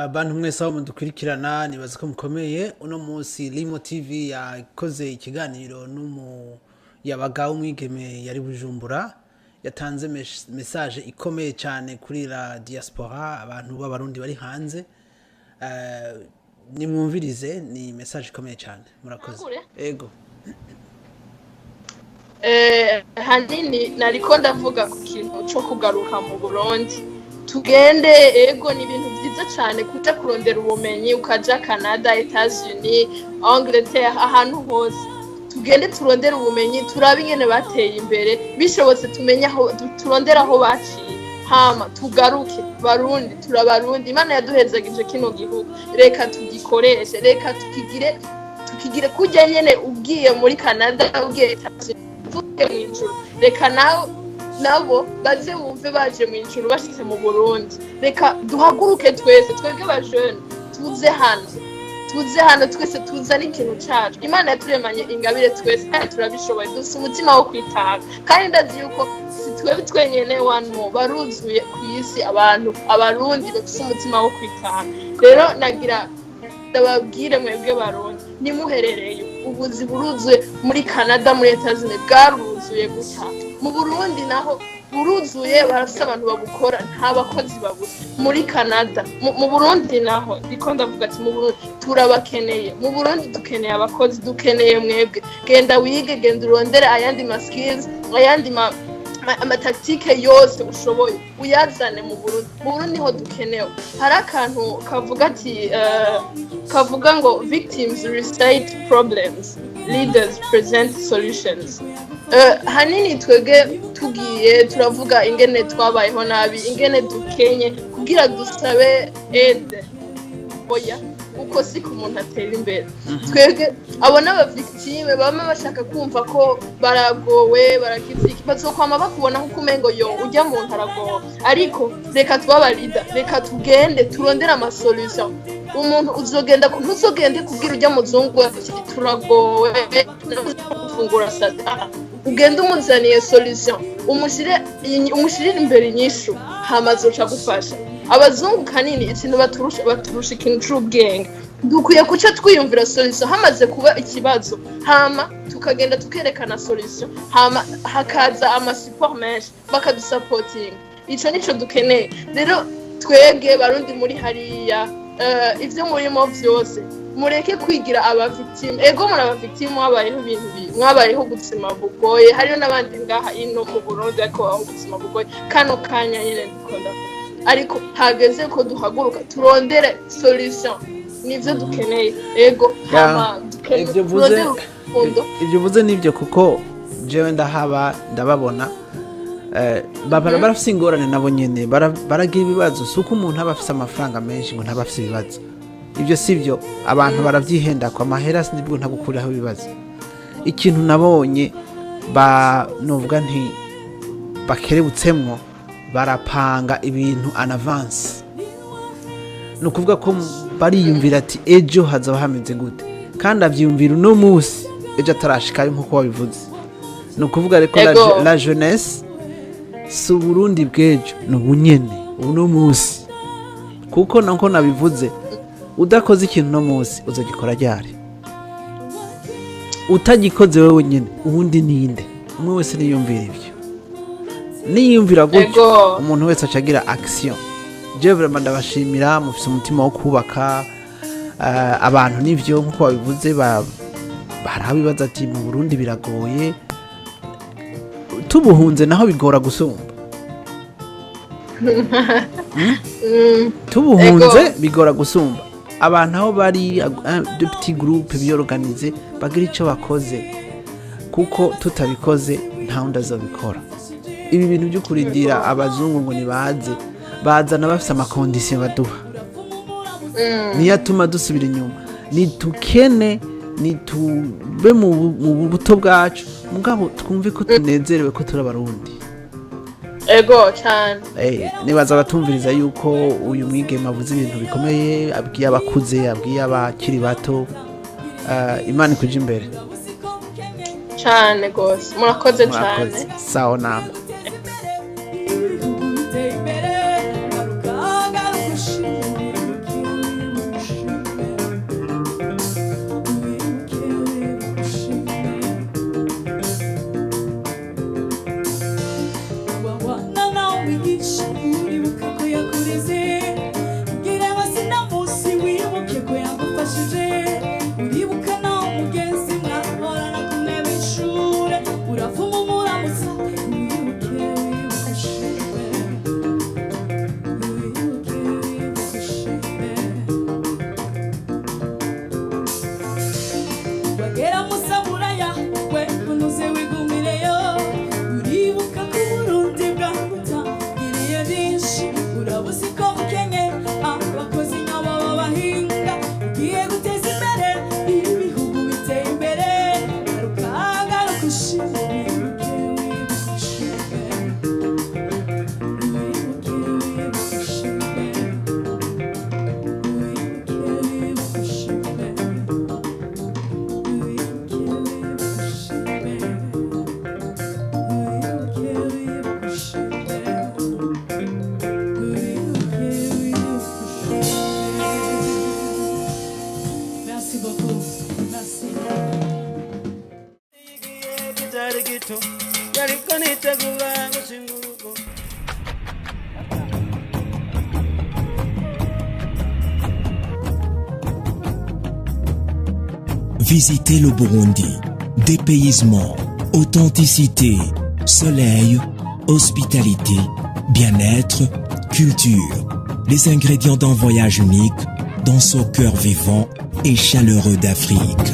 Abantu mwese aho mudukurikirana, nibaza ko mukomeye. Uno munsi Limo TV yakoze ikiganiro n'umuyabaga w'umwigeme yari Bujumbura, yatanze message ikomeye cyane kuri la diaspora, abantu b'Abarundi bari hanze. Nimwumvirize, ni message ikomeye cyane. Murakoze. Ntangure? Ego. Hanini nariko ndavuga ku kintu co kugaruka mu Burundi. Tugende, ego, ni ibintu byiza cyane kuja kurondera ubumenyi, ukaja Canada, Etats-Unis, Angleterre, ahantu hose. Tugende turondere ubumenyi, turabe ingene bateye imbere, bishobotse tumenye aho turondere aho baciye, hama tugaruke. Barundi, turabarundi, Imana yaduhezagije kino gihugu, reka tugikoreshe, reka tukigire kurya nyene. Ugiye muri Canada, ugiye Etats-Unis, uvuye mu ijuru, reka nawe nabo baze bumve baje mu ijuru bashitse mu Burundi. Reka duhaguruke twese, twebwe bajene, tuze hano, tuze hano twese, tuzane ikintu cacu. Imana yaturemanye ingabire twese kandi turabishoboye, dufise umutima wo kwitanga. Kandi ndazi yuko si twebwe twenyene, wano baruzuye ku isi abantu, Abarundi bafise umutima wo kwitanga. Rero nagira ndababwire mwebwe Barundi, nimuherereye, ubuzi buruzuye muri Canada, muri Etats-Unis bwaruzuye gutya, mu Burundi naho buruzuye, barafise abantu babukora, nta bakozi babuze muri Canada. Mu Burundi naho ndiko ndavuga ati mu Burundi turabakeneye, mu Burundi dukeneye abakozi, dukeneye mwebwe. Genda wige, genda urondere ayandi ma skills, ayandi ama tactiques yose ushoboye, uyazane mu Burundi. Mu Burundi niho dukenewe. Hari akantu kavuga ati kavuga ngo "Victims recite problems, leaders present solutions." Hanini twebwe tugiye turavuga ingene twabayeho nabi, ingene dukenye, kugira dusabe aide. Oya, uko siko umuntu atera imbere. Twebwe abo n'aba victimes bama bashaka kumva ko baragowe, baragize iki, bazokwama bakubona nkuko umengo yo ujya muntu aragowe. Ariko reka tubabarida, reka tugende turondere ama solutions. Umuntu uzogenda, ntuzogende kubwira ujya muzungu ati turagowe gufungura sata. Ugende umuzaniye solution, umushirire imbere inyishu, hama azoca agufasha. Abazungu kanini ikintu baturusha, baturusha ikintu c'ubwenge. Dukwiye kuca twiyumvira solution hamaze kuba ikibazo, hama tukagenda tukerekana solution, hama hakaza ama support menshi, bakadusapotinga. Ico nico dukeneye. Rero twebwe Barundi muri hariya, ivyo murimo vyose, mureke kwigira aba victimes. Ego, muri aba victimes, mwabayeho ibintu mwabayeho ubuzima bugoye. Hariyo n'abandi ngaha ino mu Burundi ariko babaho ubuzima bugoye kano kanya nyene ndiko ndavuga. Ariko hageze ko duhaguruka turondere solution, nivyo dukeneye. Ego, hama dukeneye Ivyo uvuze turondere urukundo. Ibyo uvuze nibyo, kuko jewe ndahaba, ndababona. Barafise ingorane nabo nyene, baragira ibibazo. Si uko umuntu aba afise amafaranga menshi ngo ntaba afise ibibazo, ibyo si byo. Abantu baravyihenda ko amahera sinibwo ntagukuraho ibibazo. Ikintu nabonye ba novuga nti bakerebutsemwo, barapanga ibintu en avance. Ni ukuvuga ko bariyumvira ati ejo hazaba hameze gute, kandi avyiyumvira uno munsi, ejo atarashikayo, nk'uko wabivuze. Ni ukuvuga reko la jeunesse si Uburundi bw'ejo, ni ubunyene, uno munsi, kuko nako nabivuze, udakoze ikintu uno munsi, uzagikora ryari? Utagikoze wewe nyene, uwundi ninde? Umwe wese niyumvira ivyo, niyumvira gutyo, umuntu wese acagira action. Je vraiment ndabashimira, mufise umutima wo kubaka. Abantu nivyo, nkuko babivuze, hari aho bibaza ati mu Burundi biragoye, tubuhunze naho bigora gusumba. Tubuhunze bigora gusumba. Abantu aho bari, de petits groupes biyorganize, bagira ico bakoze, kuko tutabikoze nta wundi azobikora. Ibi bintu byo kurindira abazungu ngo nibaze, bazana bafise ama conditions baduha, niyo atuma dusubira inyuma. Nitukene, nitube mu buto bwacu, mugabo twumve ko tunezerewe ko turi Abarundi. Ego cyane. Nibaza abatumviriza yuko uyu mwigeme avuze ibintu bikomeye, abwiye abakuze, abwiye abakiri bato. Imana ikuje imbere. Cyane rwose, murakoze cyane. Murakoze, sawa nama. Uteye imbere, garuka, garuka ushimira. Merci beaucoup. Merci. Kitari gito yariko nitegura gushinga urugo. Visitez le Burundi. Dépaysement, authenticité, soleil, hospitalité, bien-être, culture. Les ingrédients d'un voyage unique dans son cœur vivant et chaleureux d'Afrique.